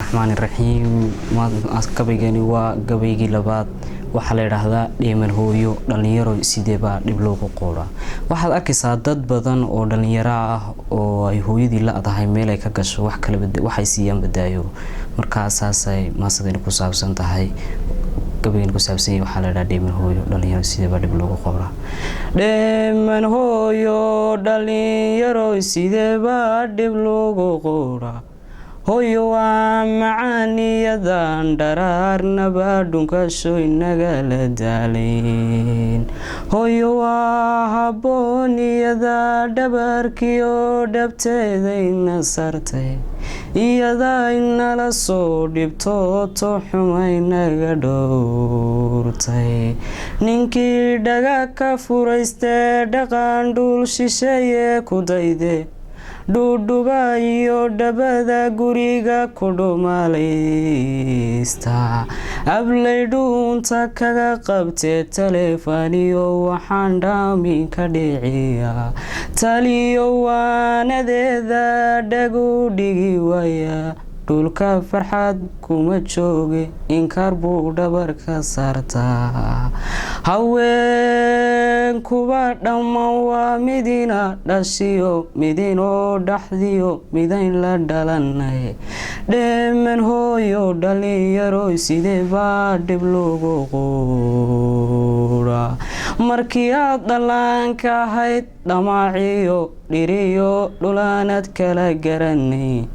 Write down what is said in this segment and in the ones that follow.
Raxmaan iraxiim. Gabaygani waa gabaygii labaad. Waxaa la yidhaahdaa Dheeman Hooyo Dhalinyaro Sidee baa dhib loogu quuraa? Waxaad arkaysaa dad badan oo dhalinyaro ah oo ay hooyadii la-dahay meel ay ka gasho, wax kale waxay siiyaan badaayo. Markaa saasay maasadani ku saabsan tahay. Gabaygan ku saabsan yahay waxaa la yidhaha Dheeman Hooyo Dhalinyaro sidee baa dhib loogu quuraa. Dheeman hooyo dhalinyaro sidee baa dhib loogu quuraa? Hooyo waa macaaniyadan dharaarnaba dhunkasho inagala daalayn. Hooyo waa habbooniyada dhabarkiyo dhabteedayna sartay, iyada inala soo dhibtooto xumaynaga dhowrtay. Ninkii dhaga ka furaystee dhaqan dhul shisheeye ku dayde, dhuudhuba iyo dhabada guriga ku dhumalaysta, ablay dhuunta kaga qabtee taleefaniyo waxaan dhaamin ka dhiciya, taliyo waanadeeda dhagu dhigi waaya, dhulka farxad kuma jooge, inkar buu dhabarka saartaa. Haweenkuba dhammaan waa midina dhashiyo midinoo dhaxdiyo midayn la dhalanay. Dheeman hooyo dhalinyaro sidee baa dhib loogu quuraa? Markii aad dhallaanka ahayd dhamaaciyo dhiriyo dhulaanad kala garanayn,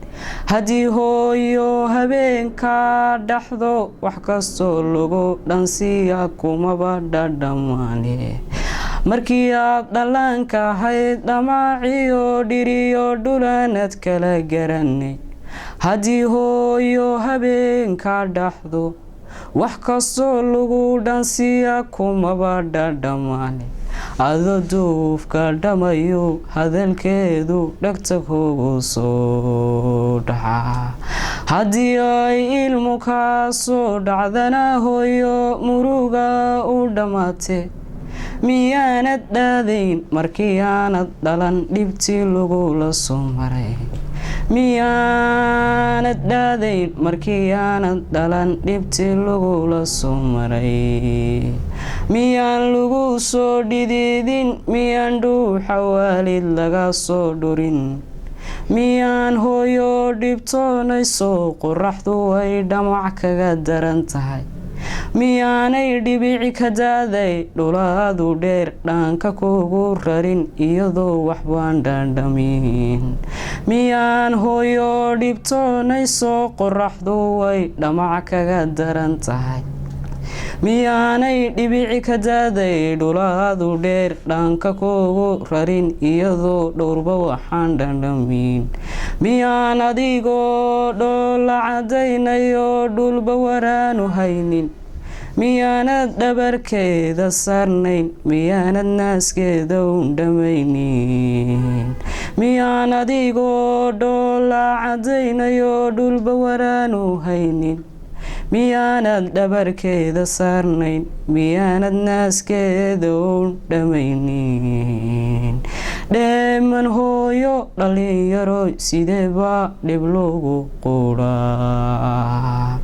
haddii hooyo habeenkaa dhaxdo wax kastoo lagu dhansiiya kumaba dhadhamaane. Markii aad dhallaanka ahayd dhamaaciyo dhiriyo dhulaanad kala garanay, haddii hooyo habeenkaa dhaxdo wax kastoo lagu dhansiiya kumaba dhadhamaane, ado duufka dhamayo hadalkeedu dhegta kugu soo dhaca, haddii ay ilmu kaa soo dhacdana hooyo muruga u dhammaate, miyaanad dhaadayn markii aanad dhalan dhibtii lagula soo maray? Miyaanad dhaadayn markii aanad dhalan dhibtii lagula soo maray? Miyaan lagu soo dhididin? Miyaan dhuuxa waalid laga soo dhurin? Miyaan hooyo dhibtoonayso qoraxdu ay dhamac kaga daran tahay? Miyaanay dhibici ka daaday dhulaadu dheer dhaanka kugu rarin iyadoo waxbaan dhadhamin? Miyaan hooyo dhibtoonayso qoraxdu way dhamac kaga daran tahay? Miyaanay dhibici ka daaday dhulaadu dheer dhaanka kugu rarin iyadoo dhowrba waxaan dhadhamin? Miyaan adigoo dhoola cadaynayo dhulba waraanu haynin? Miyaanad dhabarkeeda saarnayn? Miyaanad naaskeeda un dhamaynin? Miyaan adigoo dhoola cadaynayo dhulba waraanu haynin? Miyaanad dhabarkeeda saarnayn? Miyaanad naaskeeda un dhamaynin? Dheeman hooyo dhalinyaro sidee baa dhib loogu quuraa?